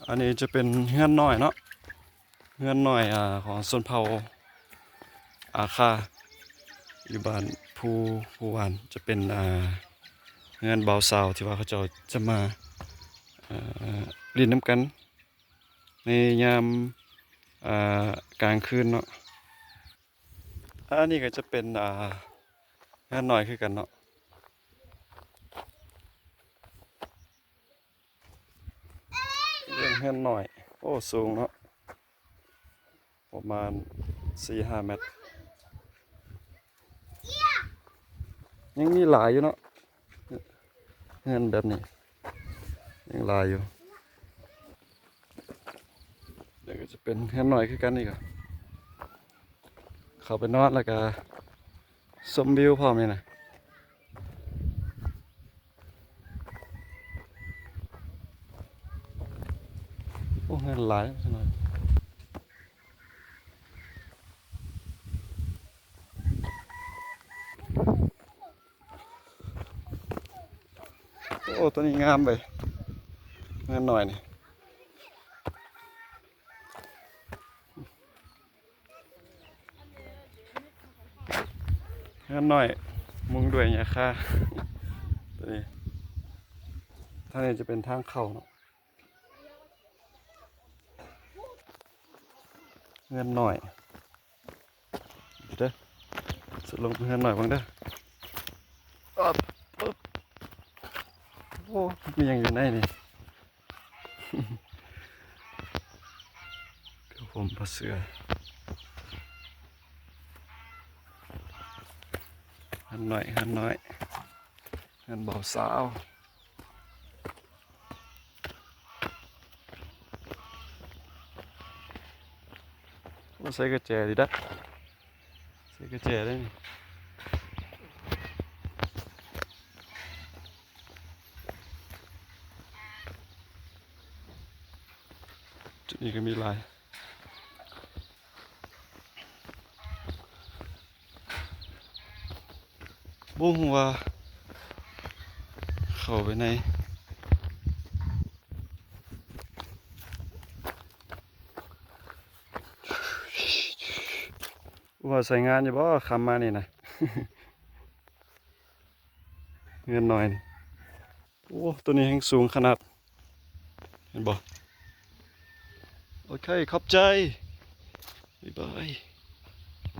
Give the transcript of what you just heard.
ອັນນີ້ຈະເປັນເຮືອນນ້ອຍເນາະ ເຮືອນນ້ອຍ ອ່າ ຂອງຊົນເຜົ່າອາຄາ ຢູ່ບ້ານພູ ພູຫວານ ຈະເປັນ ອ່າ ເຮືອນບ່າວສາວທີ່ວ່າເຂົາເຈົ້າຈະມາ ອ່າ ຫຼິ້ນນຳກັນໃນຍາມ ອ່າ ກາງຄືນເນາະ. ອັນນີ້ກໍຈະເປັນ ອ່າ ເຮືອນນ້ອຍຄືກັນເນາະ ເຮືອນ ເຮືອນນ້ອຍ. ໂອ້ ສູງເນາະ ປະມານສີ່ຫ້າແມັດ. ຍັງມີຫຼາຍຢູ່ເນາະ ເຮືອນແບບນີ້ຍັງຫຼາຍຢູ່. ແລ້ວກໍຈະເປັນເຮືອນນ້ອຍຄືກັນອີກ ເຂົ້າໄປນອນແລ້ວກໍຊົມວິວພ້ອມນີ້ນະ. ໂອ້ ເຮືອນຫຼາຍ. ໂອ້ ຕົວນີ້ງາມເວີຍ ເຮືອນນ້ອຍນີ້. ເຮືອນນ້ອຍມຸງດ້ວຍຫຍ້າຄາ ຕົວນີ້. ທາງນີ້ຈະເປັນທາງເຂົ້າເນາະ ເຮືອນນ້ອຍ. ເດີ ສະລົງເຮືອນໜ້ອຍເບິ່ງເດີ. ອຶບ ອຶບ ໂອ້ ມີຫຍັງຢູ່ໃນນີ້? ຜ້າຫົ່ມຜ້າເສື່ອ. ເຮືອນໜ້ອຍ ເຮືອນໜ້ອຍ ເຮືອນບ່າວສາວ. ໂອ້ ໃສ່ກະແຈດີດະ ໃສ່ກະແຈໄດ້ນີ້. ຈຸດນີ້ກໍມີຫຼາຍ. ບໍ່ຮູ້ວ່າເຂົ້າໄປໃນ ວ່າໃຊ້ງານຢູ່ບໍ່ ຄ່ຳມານີ້ນະ. ເຮືອນນ້ອຍນີ້ ໂອ້ ໂຕນີ້ແຮ່ງສູງຂະໜາດ ເຫັນບໍ່? ໂອເຄ ຂອບໃຈ ບາຍບາຍ.